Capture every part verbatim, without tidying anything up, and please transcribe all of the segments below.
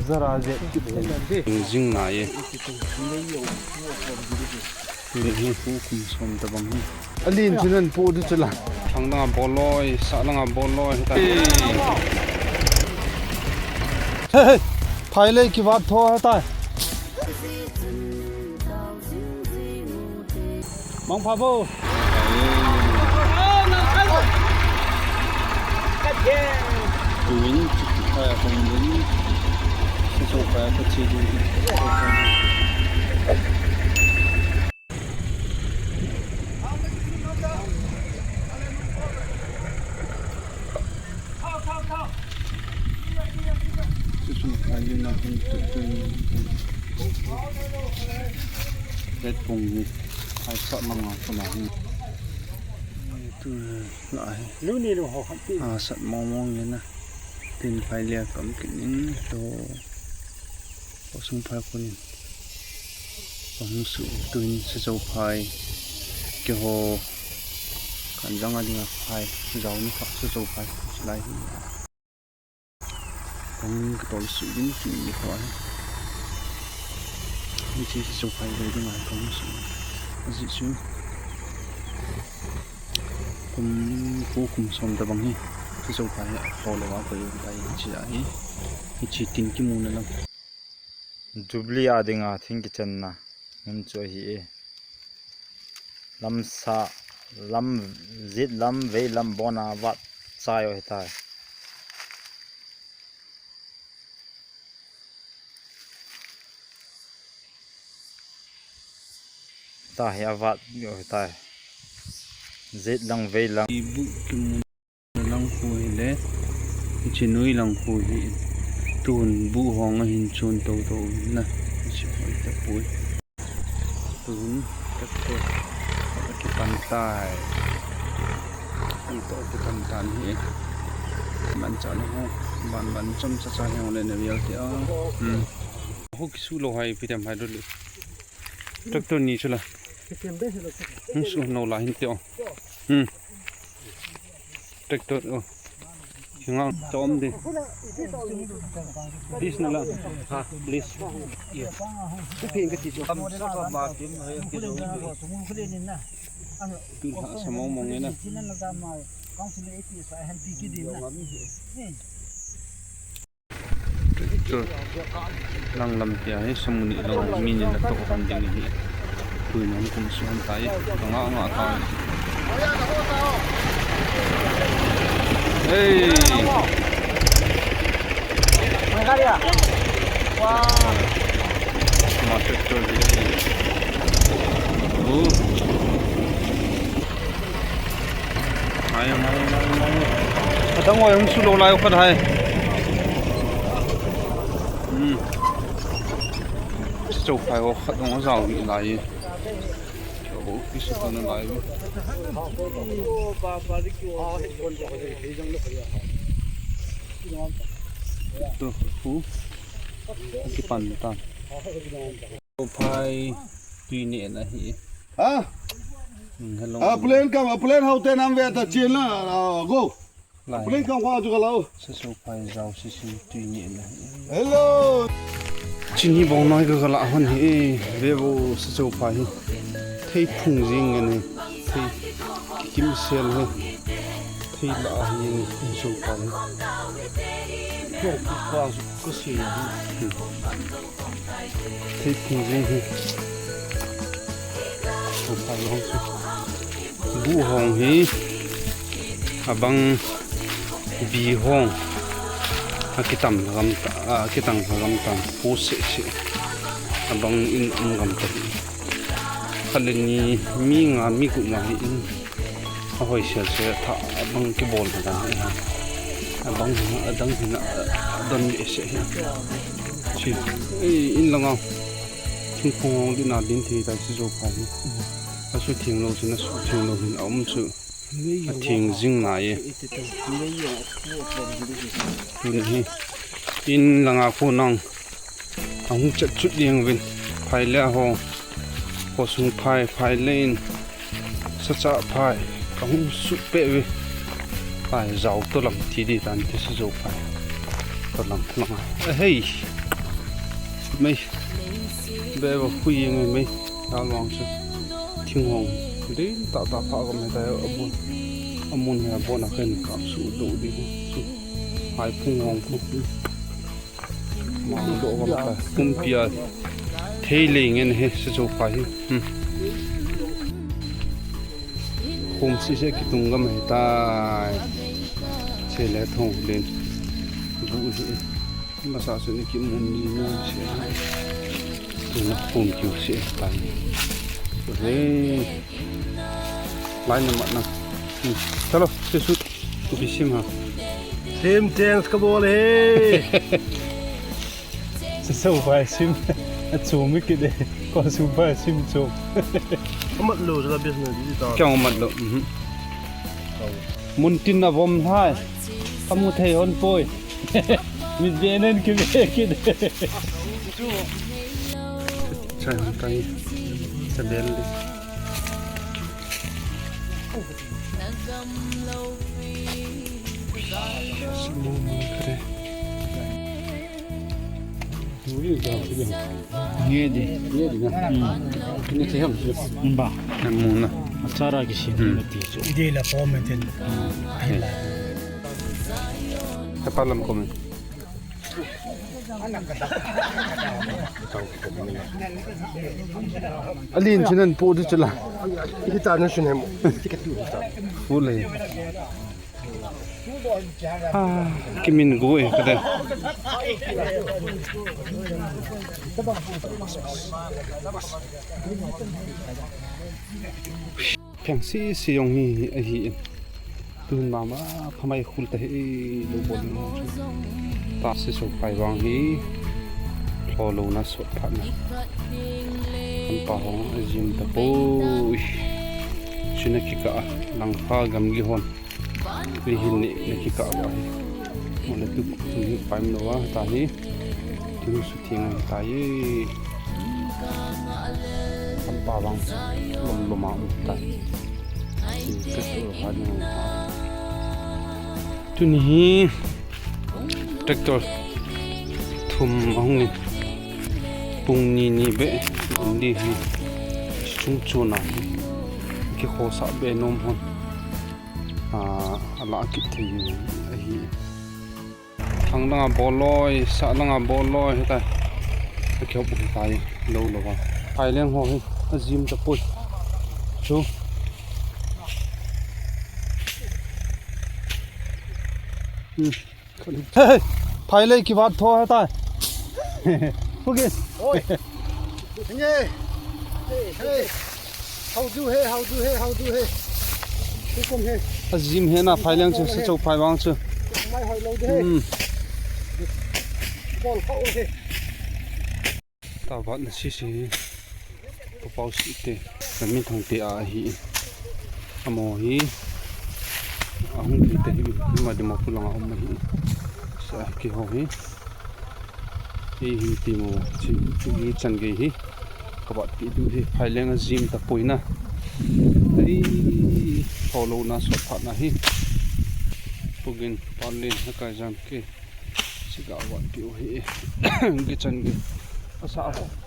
Zara je. Jing na ye. Tuni hi pu kum som tabang hi. Alin chu nan pu di chu la. Thang langa bol loi, sah langa bol loi. Hey, hey. Phai le kivat tho ha tai. Mangpha bo. Tuin, chuti phai a kong lin. Saso phai a kachi ding. Chuchu phai lin a kong tutu. Let kong hi. Phai sah langa kona hi. Tu. Lah hi. Lu ni lu ho khat ti. A, sat mong mong nge na. Tin phai lia kam kin in to. Ko sung phai ko nin. Ko hung su tuin saso phai. Keiho. Kan jang a dinga phai. Jao ni kha saso phai. Silai hi. Kong ka tol su din ki ni ko ai. Ni chi saso phai le ding ai kong su. Aji su. Kum, pu kum som tabang hi. Saso phai ho le wa ko yung tai chi a hi. Ni chi tin ki mu na lam. Jubilee a dinga thing kichenna mun chu ahi e. Lamsa, lam, jet lam, vei lam bona vat chai u ahitai. Tahi avat u ahitai. Jet lang, vei lang. Ibu kimu. Lang khu hi le, hiche noi lang khu hi, tun bu hong a hin chun to to na, hiche hoi ta pui. Tun, tak to, tak kipan tai. Hi to kipan tan hi. Man cha na ho, ban ban chom cha cha hi le na vial ti a. Hmm. Ho kisu lou hai pi tem hai do le. Tractor ni chu la. Hmm, su no la hin ti o. Hmm. Tractor, oh. Hingang, chom di. Please na lang. Ha, please. Yes. Tu pin ka ti chu. Kam sa ka ma tim hai ke jo. Tu ha sa mong mong na. Tractor lang lam tia hi, samuni lang mi ni na to han ding hi. Tui nang kum suan tai, nga nga tai. Hey. Ma tractor di. Oh. Mai, mai, mai, mai. Adang oi, hung su lou lai u khat hai. Hmm. Chu phai u khat hung jao hi lai. Chu ki su to na lai. Tu, hu. Kipan ta. Phai tui nehna hi. Ha? Hmm, hello. A plane kam, a plane hao te nam ve ta chin la, a, go. Lai. Plane kam wa ju ka lao. Saso phai jao sisi tui nehna hi. Hello. Chini bong noi ka la hon hi. Ve vo saso phai hi. Thei phung jing nge ni. Thei kim sel hi. Thei la hi ni saso phai. Ko ko ko si. Hmm. Thei phung jing hi. Ko phai hong chu. Bu hong hi. Abang bi hong. Akitam gam ta, akitam gam ta. Pu se se. Abang in um gam ta. Khat le ni mi nga mi gup ma hi in. Ahoi sel sel tha abang kibol na dan hi. Abang adang hi na adon be se hi. Chi, eh, in langa. Thingphung hong din a din thei tai chu jo phai hi. Asu thing lou chu na su thing lou hin a um chu. A thing jing na ye. Tuni hi. In langa khu nang. Ahung chet chut ding uvin. Phai le ho. Khosung phai, phai le in. Sacha phai. Kahung suh peh uve. Phai jao tolam ti di tan ti sajo phai. Tolam langa. Ahei. Mei. Be ba hui ngai mei. Lalwang chu. Thinghong. Din ta ta pha ka mei ta amun. Amun ha bon a kan ka su do di. Chu. Hai phung hong phung. Mang do gam ta. Pumpi a. Thei lei ngen he se chu pa hi. Hmm. Khum si se kitung gam he tai. Se le thong len. Bu hi. Masa chu ni kimun ni na se. Tuna khum kiu se tai. He. Lai na mat na. Hmm. Chalo, se su. Tu bi sim ha. Same chance ka bol he. Sa so bai sim. A chu mi ki de. Ko su bai sim chu. Amat lo la business di ta. Kyang amat lo. Mhm. Mun tin na vom hai. Kamu thei hon poi. Mi de nen ki be ki de. Chai hon kai. Sa bel di. Nge di. Nge di na. Hmm. Nge di ham. Ba. Namu na. Achara ki sin. Hmm. Ti chu. Ide la comment in. Ahin la. Kapalam comment. Alin chunan pu du chula. Kita na chunem. Full hai. Ah, kimin gu e, kade. Pheng si si jong hi ahi in. Tun mama phamai khul ta hi lo bol no. Ta si so pai vang hi. Thlo lo na so phat na. Kan pa hong a jim ta poi. Sina kika lang kha gam gi hon. Ni hin ni, ni kikah uva hi. Mole tu, tu hi paim lou a, ta hi. Tu hi su theng a hi ta hi. Kan pa vang lom lom a um ta hi. Ti ka tu ha ni um ta. Tuni hi tractor thum ahung in. Pung ni ni beh, um di hi. Chung chuna hi. Kikhosah be nom hon. A, ala kit thei ahi. Thang langa bol loi, sah langa bol loi, hitai. Akihop hitai, lou lou va. Phaileng ho hi, ajim ta poi. Chu. Hmm. Hey, phailei kivat tho hitai. Pugin. Oi. Nge. Hey, hey. How do he, how do he, how do he. Hukum he. Ajim he na phaileng chu, sa chou phai vang chu. Mai hoi lou de he. Hmm. Bol kha o he. Tavat na sisi. Papau si te. Na min thang te a hi. Amo hi. Ahung thei te hi. Hima Dimapur langa um hi. Sa kiho hi. Hi hin ti mo. Chi, chi chan gei hi. Kavat ti tu hi. Phaileng ajim ta poi na. Ei. Tholo na sot phat na hi. Pugin. Palin. Hakai jam ke. Siga wan tiu hi. Kichan ki. Asa,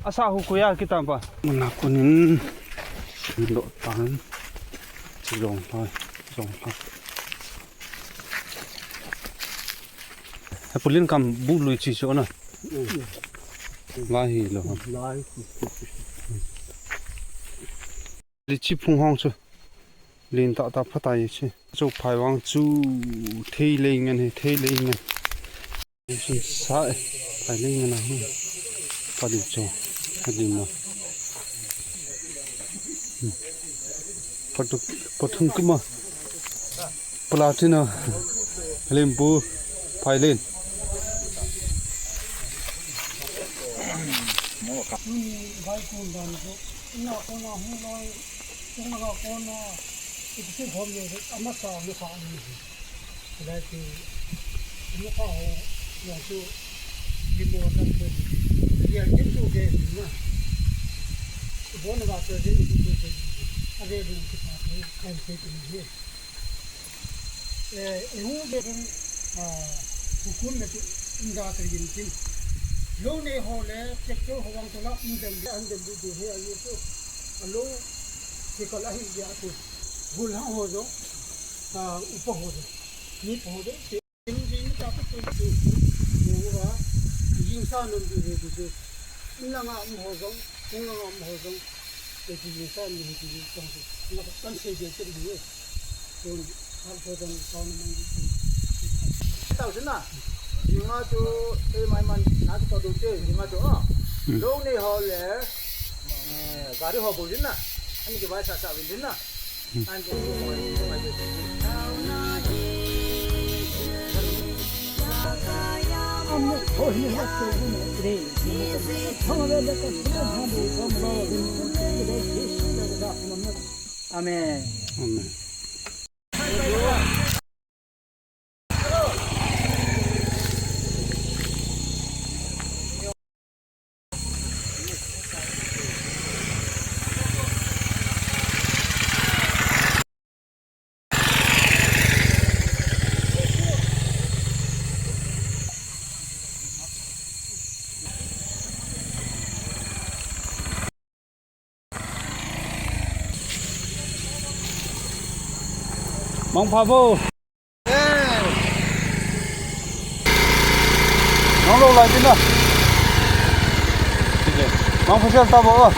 asa hu kuya kitam pa. Muna kunin. Lo tan. Chilong hai. Chilong hai. Hapulin kam bu lui chi cho na. Lai hi lo. Lai. Li chi phung hong chu. Lin ta ta phatai chi. Chou phai vang chu thei lei ngen he, thei lei ngen. Sa e, phai lei ngen a hu. Pa di cho. Pa di ma. Hmm. Patu, pathum kuma. Platina. Lembu. Phai lei. Ina kona hung loi, ina kona, iti si hom ni, ama sa, ama sa ni. Lai ki, ama sa ho, ya su, di mo na ko. Ya kin tu ke na. Bon ba to din tu ke. Ave dun ki pa ko, kan se ki ni. Eh, eh, hu ke, ah, hukum na tu, inda ta yin kin. Lou nei ho le tractor ho vang tola um den, an den du du he a ye chu. A lou thikal ahi ya chu. Gul hang ho jong, a, upa ho jong, mipa ho jong. Jing jing ta tu tu tu. Yo wa. Jing sa nom du he du du. In langa um ho jong, kung langa um ho jong. Te jing sa ni he du du tong tu. Na kan se je te ni. Tao chu na, dinga chu, eh, mai man, na chu pa du che, dinga chu, ah. Hmm. Lou nei ho le, eh, gari ho bol din na. Ani ki vai sa sa vin din na. Hmm. An chu, mai, mai, mai. Amen. Amen. Mangpha vo. Nang lou lai tin na. Mangpha sel ta vo.